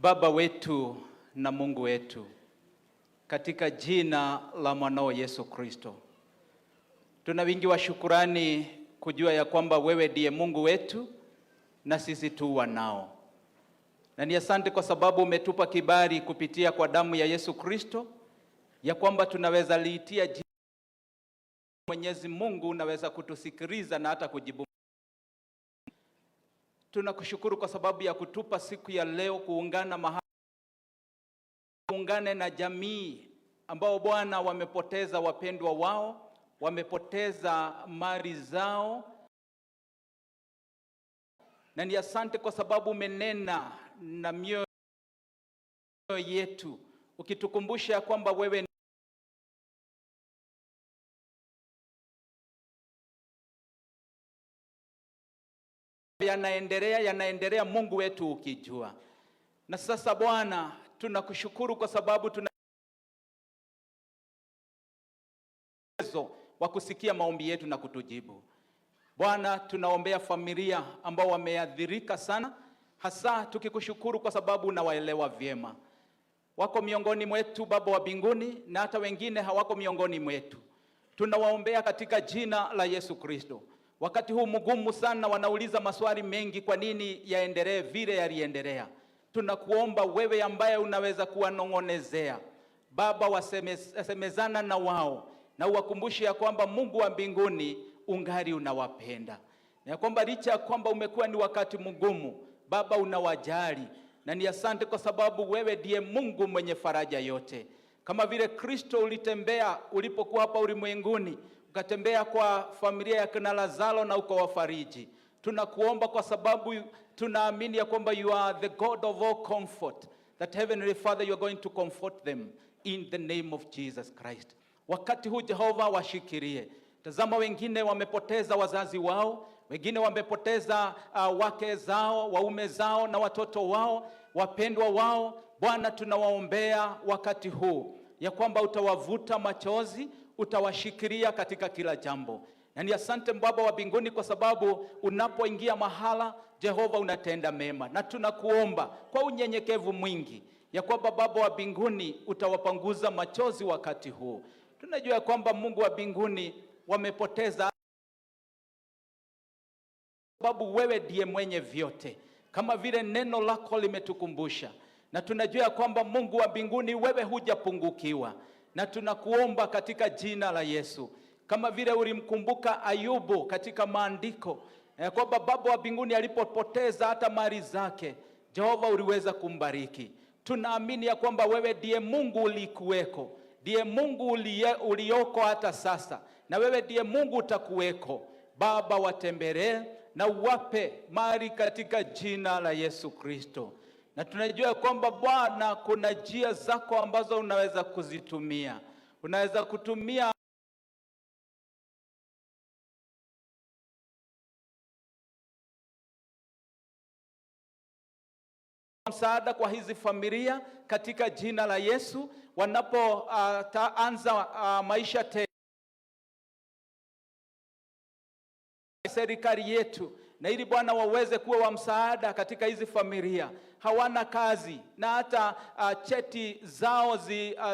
Baba wetu na Mungu wetu, katika jina la mwanao Yesu Kristo, tuna wingi wa shukurani kujua ya kwamba wewe ndiye Mungu wetu na sisi tu wanao, na ni asante kwa sababu umetupa kibali kupitia kwa damu ya Yesu Kristo, ya kwamba tunaweza liitia jina Mwenyezi Mungu, unaweza kutusikiliza na hata kujibu. Tunakushukuru kwa sababu ya kutupa siku ya leo kuungana mahali, kuungane na jamii ambao, Bwana, wamepoteza wapendwa wao, wamepoteza mali zao, na ni asante kwa sababu umenena na mioyo yetu ukitukumbusha kwamba wewe yanaendelea yanaendelea, Mungu wetu ukijua. Na sasa, Bwana, tunakushukuru kwa sababu tuna uwezo wa kusikia maombi yetu na kutujibu. Bwana, tunaombea familia ambao wameathirika sana, hasa tukikushukuru kwa sababu unawaelewa vyema. Wako miongoni mwetu, Baba wa mbinguni, na hata wengine hawako miongoni mwetu. Tunawaombea katika jina la Yesu Kristo. Wakati huu mgumu sana, wanauliza maswali mengi, kwa nini yaendelee vile yaliendelea? Tunakuomba wewe ambaye unaweza kuwanong'onezea, Baba, wasemezana na wao na uwakumbushe ya kwamba Mungu wa mbinguni ungali unawapenda na ya kwamba licha ya kwamba umekuwa ni wakati mgumu, Baba, unawajali, na ni asante kwa sababu wewe ndiye Mungu mwenye faraja yote. Kama vile Kristo ulitembea ulipokuwa hapa ulimwenguni, ukatembea kwa familia ya kina Lazaro na ukawafariji. Tunakuomba kwa sababu tunaamini ya kwamba you are the God of all comfort, that, Heavenly Father, you are going to comfort them in the name of Jesus Christ. Wakati huu, Jehova, washikirie. Tazama, wengine wamepoteza wazazi wao, wengine wamepoteza wake zao, waume zao na watoto wao, wapendwa wao. Bwana, tunawaombea wakati huu ya kwamba utawavuta machozi, utawashikilia katika kila jambo. Na ni asante, Baba wa mbinguni, kwa sababu unapoingia mahala, Jehova, unatenda mema, na tunakuomba kwa unyenyekevu mwingi ya kwamba, Baba wa mbinguni, utawapanguza machozi wakati huu. Tunajua ya kwamba, Mungu wa mbinguni, wamepoteza, sababu wewe ndiye mwenye vyote, kama vile neno lako limetukumbusha, na tunajua ya kwamba, Mungu wa mbinguni, wewe hujapungukiwa, na tunakuomba katika jina la Yesu, kama vile ulimkumbuka Ayubu katika maandiko ya kwamba Baba wa mbinguni alipopoteza hata mali zake, Jehova, uliweza kumbariki. Tunaamini ya kwamba wewe ndiye Mungu ulikuweko, ndiye Mungu ulioko hata sasa, na wewe ndiye Mungu utakuweko. Baba, watembelee na uwape mali katika jina la Yesu Kristo. Na tunajua kwamba, Bwana, kuna njia zako ambazo unaweza kuzitumia. Unaweza kutumia msaada kwa hizi familia katika jina la Yesu wanapoanza maisha tena. Serikali yetu na ili, Bwana, waweze kuwa wa msaada katika hizi familia. Hawana kazi na hata cheti zao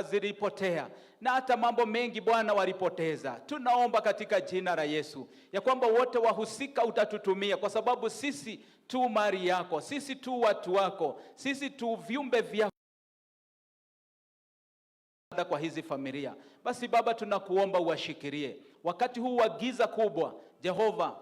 zilipotea na hata mambo mengi, Bwana, walipoteza. Tunaomba katika jina la Yesu ya kwamba wote wahusika utatutumia, kwa sababu sisi tu mali yako, sisi tu watu wako, sisi tu viumbe vyako kwa hizi familia. Basi, Baba, tunakuomba uwashikirie wakati huu wa giza kubwa. Jehova,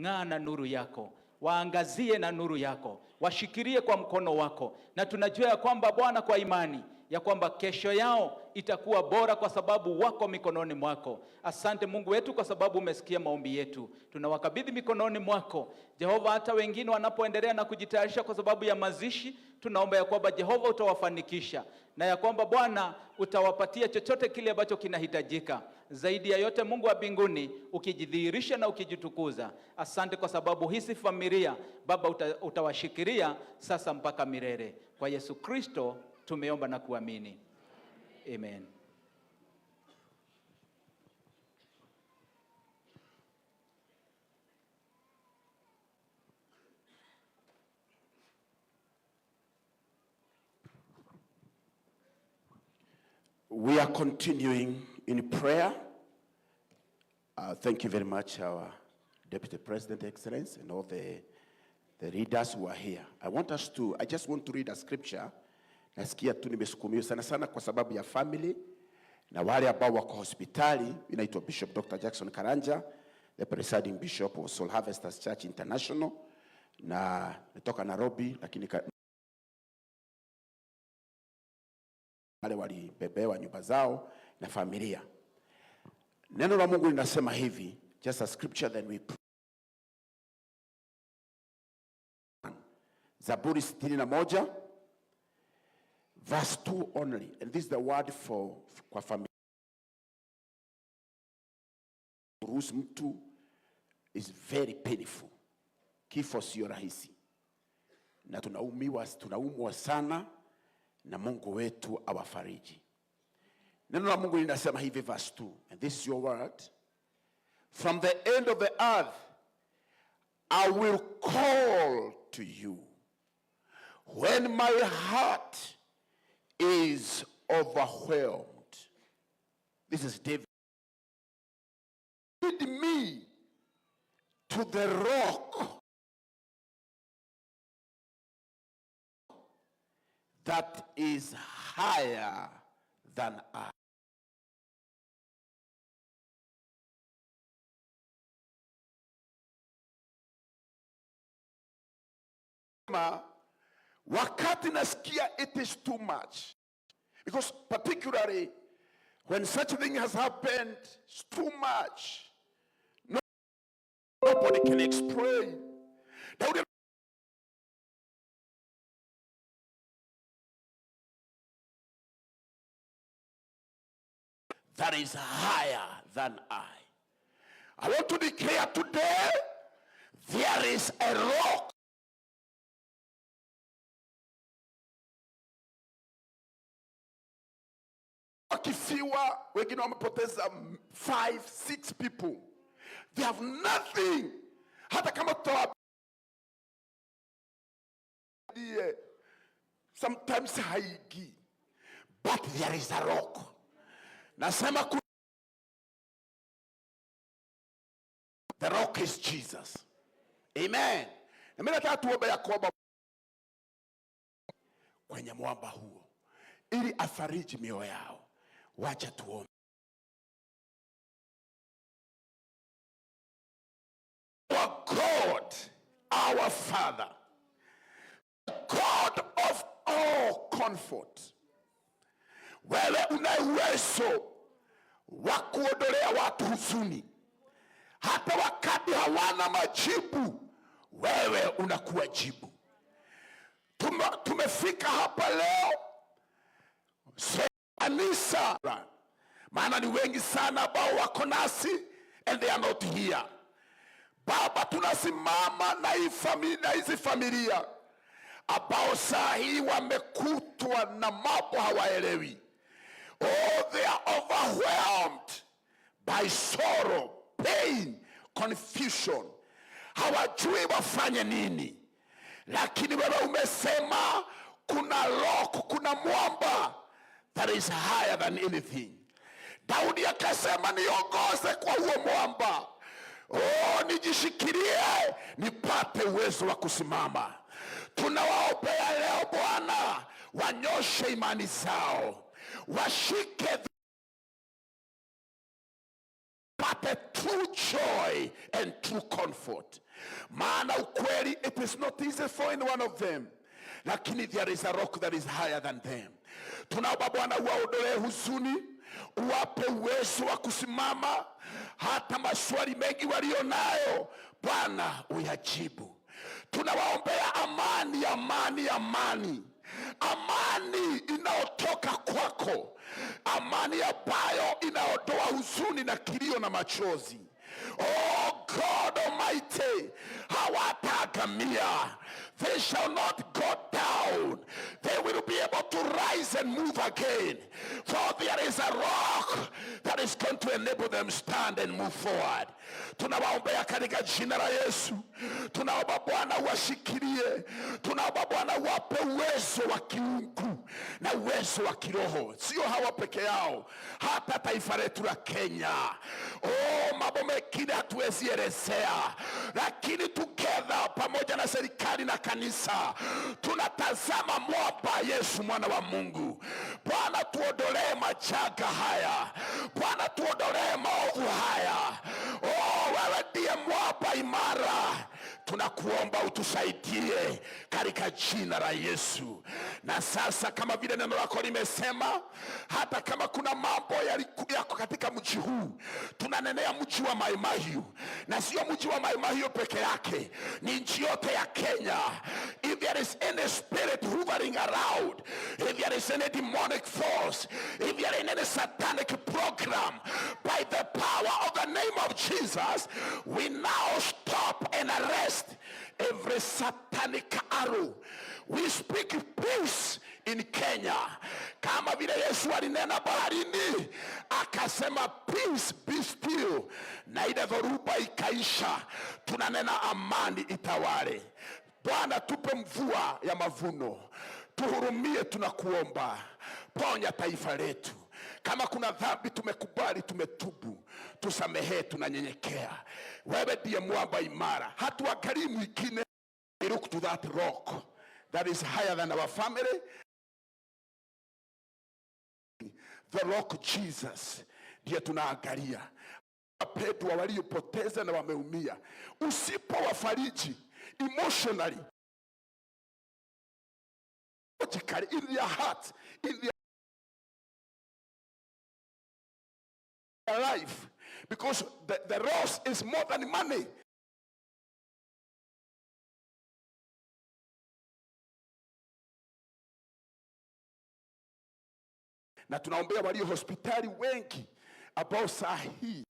ng'aa na nuru yako, waangazie na nuru yako, washikirie kwa mkono wako, na tunajua ya kwamba, Bwana, kwa imani ya kwamba kesho yao itakuwa bora kwa sababu wako mikononi mwako. Asante, Mungu wetu, kwa sababu umesikia maombi yetu, tunawakabidhi mikononi mwako, Jehova. Hata wengine wanapoendelea na kujitayarisha kwa sababu ya mazishi, tunaomba ya kwamba, Jehova, utawafanikisha na ya kwamba, Bwana, utawapatia chochote kile ambacho kinahitajika. Zaidi ya yote, Mungu wa mbinguni, ukijidhihirisha na ukijitukuza. Asante kwa sababu hizi familia, Baba, utawashikilia sasa mpaka milele. Kwa Yesu Kristo tumeomba na kuamini, amen. We are continuing in prayer. Thank you very much, our Deputy President, Excellence, and all the leaders who are here. I just want to read a scripture. Nasikia tu nimesukumiwa sana sana kwa sababu ya family na wale ambao wako hospitali. Inaitwa Bishop Dr. Jackson Karanja, the presiding bishop of Soul Harvesters Church International, na natoka Nairobi, lakini wale walibebewa nyumba zao na familia. Neno la Mungu linasema hivi, just a scripture, then we pray. Zaburi 61 verse 2 only, and this is the word for kwa familia. Kuruhusu mtu is very painful. Kifo sio rahisi, na tunaumiwa, tunaumwa sana, na Mungu wetu awafariji. Neno la Mungu linasema hivi, verse 2, and this is your word: "From the end of the earth I will call to you when my heart is overwhelmed." This is David. "Lead me to the rock that is higher than I." Wakati nasikia it is too much, because particularly when such a thing has happened, it's too much. Nobody can explain. Daudi that is higher than I. I want to declare today, there is a rock wakifiwa, wengine wamepoteza five, six people. They have nothing. Hata kama tutawaambie, sometimes haingii. But there is a rock. Nasema the rock is Jesus. Amen. Na mimi nataka tuombe ya kwamba kwenye mwamba huo ili afariji mioyo yao. Wacha tuombe. Our God, our Father, God of all comfort, wewe una uwezo wa kuondolea watu huzuni, hata wakati hawana majibu, wewe unakuwa jibu. Tumefika hapa leo kanisa, maana ni wengi sana ambao wako nasi and they are not here. Baba, tunasimama na hii familia, na hizi familia ambao saa hii wamekutwa na mambo hawaelewi. Oh, they are overwhelmed by sorrow, pain, confusion. Hawajui wafanye nini, lakini wewe umesema kuna rock, kuna mwamba that is higher than anything. Daudi akasema, niongoze kwa huo mwamba, oh, nijishikilie nipate uwezo wa kusimama. Tunawaombea leo Bwana, wanyoshe imani zao, washike pate true joy and true comfort. Maana ukweli, it is not easy for any one of them, lakini there is a rock that is higher than them. Tunaomba Bwana uwaondolee huzuni, uwape uwezo wa kusimama, hata maswali mengi walio nayo Bwana uyajibu. Tunawaombea amani, amani, amani, amani inayotoka kwako, amani ambayo inaondoa huzuni na kilio na machozi. Oh God Almighty, hawataangamia. They shall not go down. They will be able to rise and move again. For there is a rock that is going to enable them stand and move forward. Tunawaombea katika jina la Yesu. Tunaomba Bwana uwashikilie. Tunaomba Bwana Bwana, wape uwezo wa kiungu na uwezo wa kiroho, sio hawa peke yao, hata taifa letu la Kenya. Oh, mambo mengine hatuwezi elezea, lakini together pamoja na serikali na kanisa tunatazama mwamba Yesu mwana wa Mungu. Bwana, tuondolee majanga haya. Bwana, tuondolee maovu haya. Oh, wewe ndiye mwamba imara. Tunakuomba utusaidie katika jina la Yesu. Na sasa kama vile neno lako limesema, hata kama kuna mambo yako katika mji huu, tunanenea mji wa Mai Mahiu, na sio mji wa Mai Mahiu peke yake, ni nchi yote ya Kenya. If there is any spirit hovering around, if there is any demonic force, if there is any satanic program, by the power of the name of Jesus, we now stop and arrest every satanic arrow. We speak peace in Kenya. Kama vile Yesu alinena baharini akasema, "Peace, be still," na ile dhoruba ikaisha. Tunanena amani itawale. Bwana, tupe mvua ya mavuno, tuhurumie, tunakuomba, ponya taifa letu. Kama kuna dhambi tumekubali, tumetubu, tusamehe, tunanyenyekea. Wewe ndiye mwamba imara, hatuangalii mwingine. We look to that rock that is higher than our family, the rock Jesus ndiye tunaangalia. Wapendwa waliopoteza na wameumia, usipowafariji emotionally, logically, in their heart, in their life, because the loss is more than money. Na tunaombea walio hospitali wengi ambao saa hii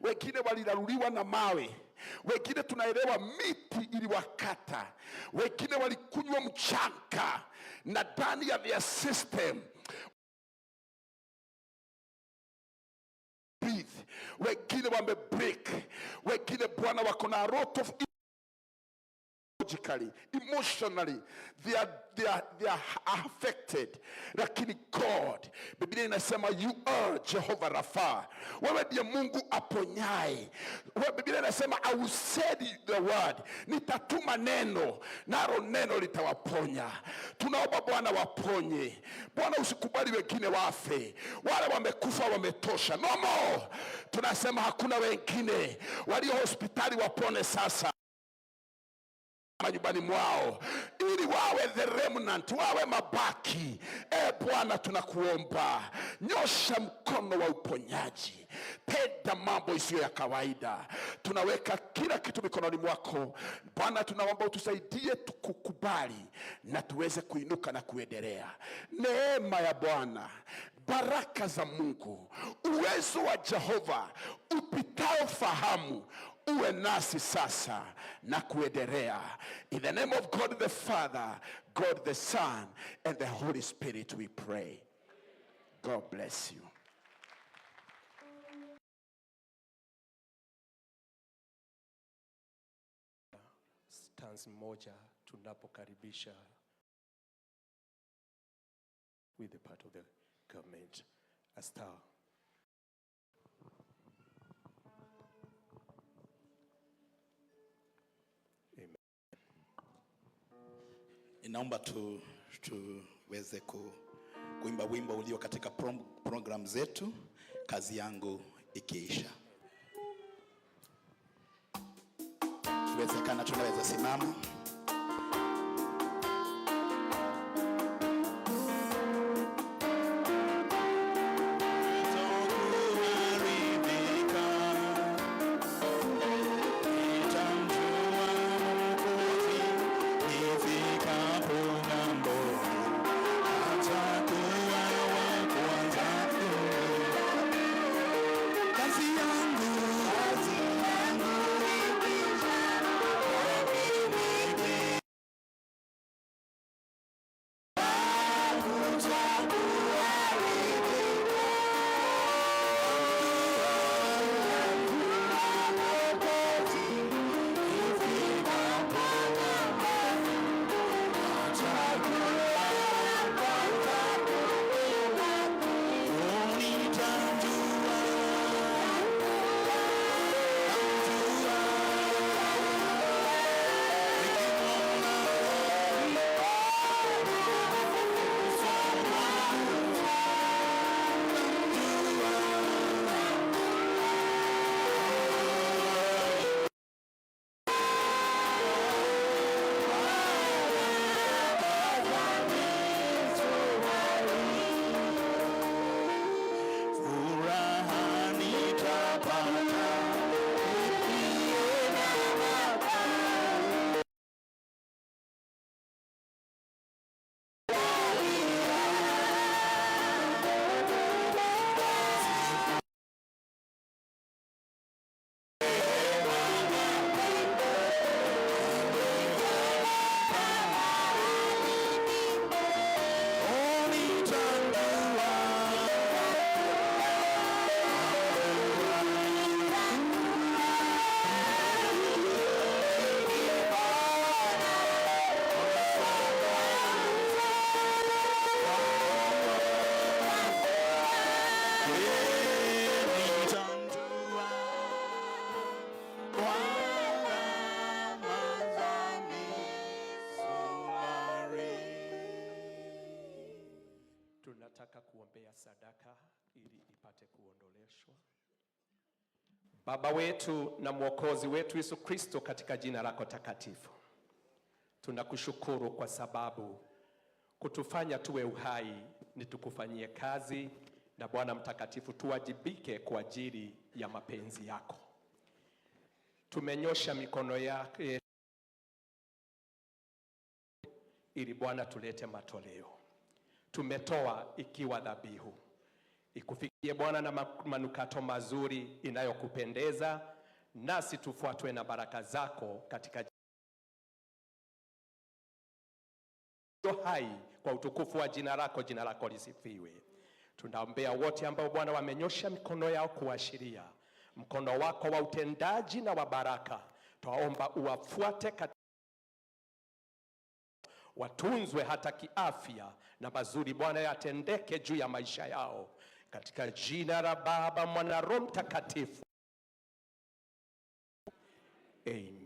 wengine waliraruliwa na mawe, wengine tunaelewa miti iliwakata, wengine walikunywa mchanga na ndani ya their system breathe, wengine wame break, wengine Bwana wako na a lot of logically, emotionally, they are affected. Lakini God, Biblia inasema you are Jehovah Rapha, wewe ndiye Mungu aponyaye. Wewe, Biblia inasema, "I will send the word," nitatuma neno nalo neno litawaponya. Tunaomba Bwana waponye. Bwana, usikubali wengine wafe, wale wamekufa wametosha. No more. Tunasema hakuna wengine, walio hospitali wapone sasa manyumbani mwao ili wawe the remnant, wawe mabaki. E Bwana, tunakuomba nyosha mkono wa uponyaji, tenda mambo isiyo ya kawaida. Tunaweka kila kitu mikononi mwako Bwana, tunaomba utusaidie tukukubali na tuweze kuinuka na kuendelea. Neema ya Bwana, baraka za Mungu, uwezo wa Jehova upitao fahamu uwe nasi sasa na kuendelea. In the name of God the Father, God the Son, and the Holy Spirit we pray. God bless you. Stanza moja tunapokaribisha with the part of the government, a star. Amen. Ninaomba tuweze kuimba wimbo ulio katika program zetu, "Kazi Yangu Ikiisha". Ikiwezekana tunaweza simama. Kuharibika, nitamjua Mwokozi nifikapo ng'amboni, atakuwa wa kwanza. Kazi yangu, kazi yangu ikiisha, mimi Baba wetu na Mwokozi wetu Yesu Kristo, katika jina lako takatifu, tunakushukuru kwa sababu kutufanya tuwe uhai ni tukufanyie kazi, na Bwana Mtakatifu, tuwajibike kwa ajili ya mapenzi yako. Tumenyosha mikono yake ili Bwana tulete matoleo. Tumetoa ikiwa dhabihu ikufikie Bwana na manukato mazuri inayokupendeza, nasi tufuatwe na baraka zako katika hai kwa utukufu wa jina lako. Jina lako lisifiwe. Tunaombea wote ambao Bwana wamenyosha mikono yao kuashiria mkono wako wa utendaji na wa baraka. Twaomba uwafuate watunzwe hata kiafya, na mazuri Bwana yatendeke juu ya maisha yao, katika jina la Baba, Mwana, Roho Mtakatifu. Amen.